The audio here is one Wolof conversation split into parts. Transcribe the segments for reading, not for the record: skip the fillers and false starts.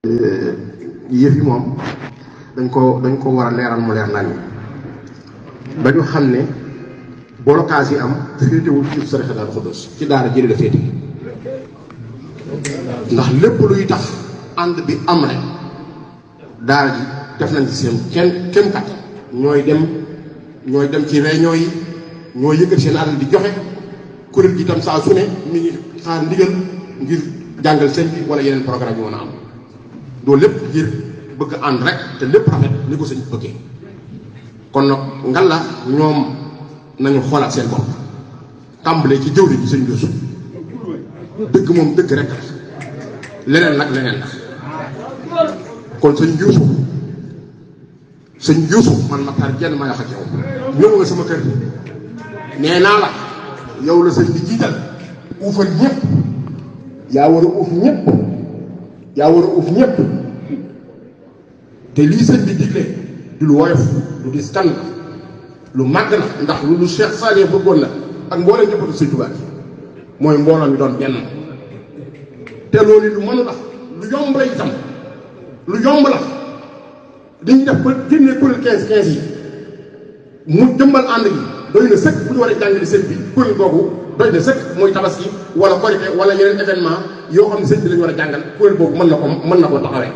yëf yi moom dañ ko war a leeral mu leer nañu ba ñu xam ne blocage yi am féetewul ci Sëriñ Daaru Xudoos ci daara jëri la féete ndax lépp luy tax ànd bi am rek daara ji def nañ ci seen kenn kat ñooy dem ci réunion yi ñooy yëkkati seen alal di joxe kuréel gi itam saa su ne mi ngi xaar ndigal ngir jàngal sëñ bi wala yeneen programme yi mën a am loolu lépp ngir bëgg ànd rek te lépp rafet ni ko sëñ bëggee kon nag ngal la ñoom nañu xoolaat seen bopp tàmbalee ci jëwri ji sëñ Yuusu dëgg moom dëgg rek leneen nag leneen la kon sëñ Yuusu man Makhtar Diène ma wax ak yow ñëw nga sama kër nee naa la yow la sëñ bi jiital uufal ñëpp yaa war a uuf ñëpp te lii sëñ bi digle du lu woyof lu dis kan la lu màgg na ndax lu Cheikh Saliou bëggoon la ak mbooleem ñëppatu sëñ Tuubaa mooy mbooloo mi doon benn te loolu lu mën a tax lu yomb la itam lu yomb la dañuy def ba génnee kuréel 15 yi mu jëmbal ànd gi doy na sëkk bu ñu war a jàngale sëñ bi kuréel googu doy na sëkk mooy tabaski wala korite wala yeneen événement yoo xam ne sëñ bi lañu war a jàngal kuréel boobu mën na ko taxawee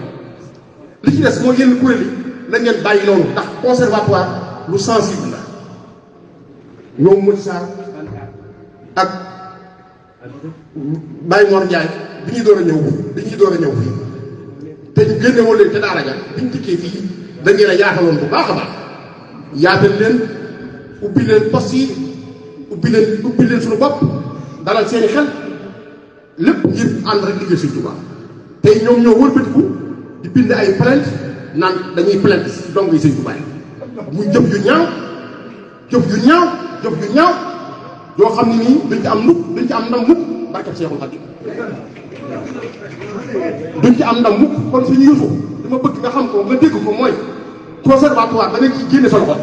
li ci des mooy yenn kuréel yi lañ leen bàyyi noonu ndax conservatoire lu sensible la ñoom Modou Sarr ak Baye Mor Ndiaye bi ñuy door a ñëw fii te ñu génne woon leen te daara ja bi ñu dikkee fii dañ leen a yaataloon bu baax a baax yaatal leen ubbi leen poste yi ubbi leen suñu bopp dalal seeni xel lépp ngir ànd rek liggéey Sëñ Tuubaa tey ñoom ñoo wëlbatiku di bind ay plainte naan dañuy plainte dong yi Sëñ Tuubaa muy jëf yu ñaaw yoo xam ne nii duñ ci am ndam mukk barkat Seexul Xadiim duñ ci am ndam mukk kon suñu Yuusu dama bëgg nga xam ko nga dégg ko mooy conservatoire da nga ci génne sa loxo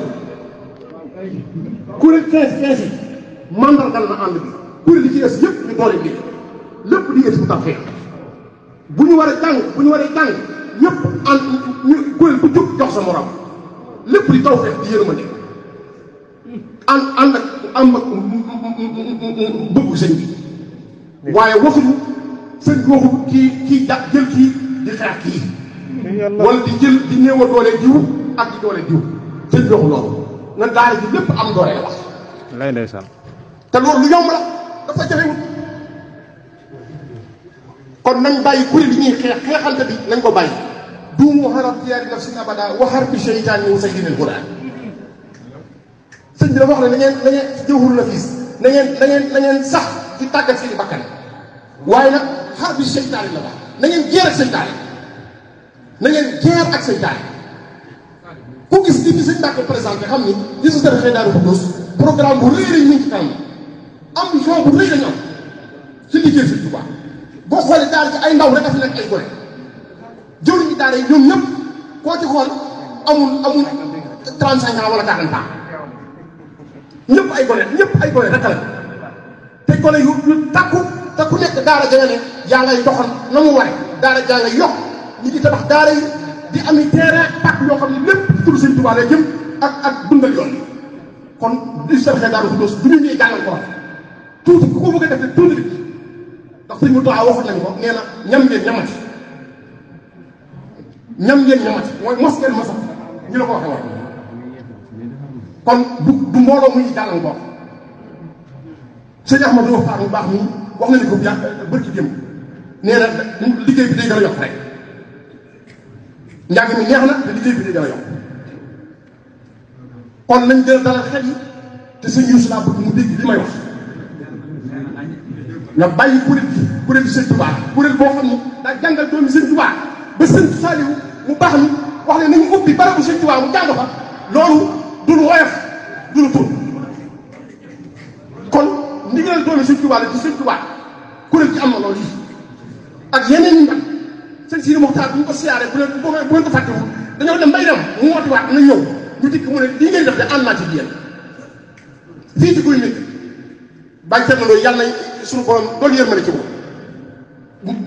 kuréel 15 yi mandargal na ànd bi kuréel yi ci des yëpp ñu doole lii lépp di ngeen si bu tax xeex bu ñu waree jàng ñëpp ànd ñu kuréel bu jóg jox sa morom lépp di taw feex di yërmande ànd ak am ak bëggu sëñ bi waaye waxuñu sëñ bi waxu kii jël kii di xeex kii wala di néew a doole diw ak di doole diw sëñ bi waxu loolu na daara ji lépp am doole la wax lay ndeysaan te loolu lu yomb la dafa jafewut kon nañ bàyyi kuréel yi ñuy xeexante bi nañ ko bàyyi duumu xarab diyaari nafsin abada waxar bi seytaan yi say dineen ko daal sëñ bi dafa wax ne na ngeen jëwhur la fiis na ngeen sax ci tàggat seeni bakkan waaye nag xar bi seytaan la wax na ngeen jeer ak seytaan ku gis li ñu sëñ Mbàkke présenté xam ni li su Sëriñ Daaru Xudoos programme bu rëy lañ ñu ci kanam ambition bu rëy lañ am ci liggéey Sëñ Tuubaa boo xoolee daara ci ay ndaw rek a fi nekk ay gone jëwriñ ñi daara yi ñoom ñëpp koo ci xool amul 35 ans wala 40 ans ñëpp ay gone rek la te gone yu takku te ku nekk daara ja nga ne yaa ngay doxal na mu ware daara jaa ngay yokk ñi di tabax daara yi di ami terrain pàkk yoo xam ne lépp tudd Sëñ Tuubaa lay jëm ak dundal yoon kon li Sëriñ Daaru Xudoos du ñu ñuy jàngal ko tuuti ku ko bëgg a def ne tuuti ndax sëñ Moussa waxoon nañu ko nee na ñam ngeen ñamati mooy mos ngeen mosam ñu la ko waxee woon kon du mbooloo muy jàngal ko sëñ Ahmadou Waxtaan bu baax nii wax nañu ko bërki démb nee na liggéey bi day gën a yokk rek njàng mi neex na te liggéey bi day gën a yokk kon nañ gën a dalal xel yi te sëñ Yuusu laa bëgg mu dégg li may wax nga bàyyi kuréel Sëñ Tuubaa kuréel boo xam ne daa jàngal doomi Sëñ Tuubaa ba Sëñ Saaliw mu baax ni wax ne nañu ubbi barabu Sëñ Tuubaa mu jàng fa loolu du lu woyof du lu tur kon ndigalal doomi Sëñ Tuubaa la ci Sëñ Tuubaa kuréel ci am na loolu yi ak yeneen ñi nag sëñ Sidi Moxtaar bu ñu ko siyaaree bu leen ko fàttewul dañoo dem bay dem mu wootiwaat na ñëw ñu dikk mu ne lii ngeen def de ànd naa ci yéen fii ci guy nekk bàyyi seetlu loolu yàlla na suñu borom doolu yërmande ci moom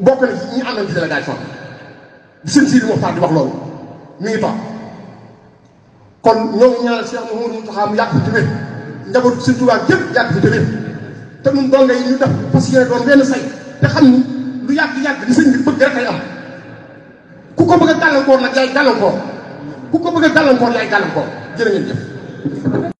bokk na ci ñi àndal ci délégation seen Sidi Moxtaar di wax loolu mi ngi toog kon ñoo ngi ñaanal Cheikh Mouhamadou Mountakha mu yàgg fi te wér njabootu Sëñ Tuubaa gépp yàgg fi te wér te ñun donga yi ñu def parce que doon benn say te xam ni lu yàgg-yàgg di sëñ bi bëgg rek ay am ku ko bëgg a gàllankoor nag yaay gàllankoor ku ko bëgg a gàllankoor yaay gàllankoor jërë ngeen jëf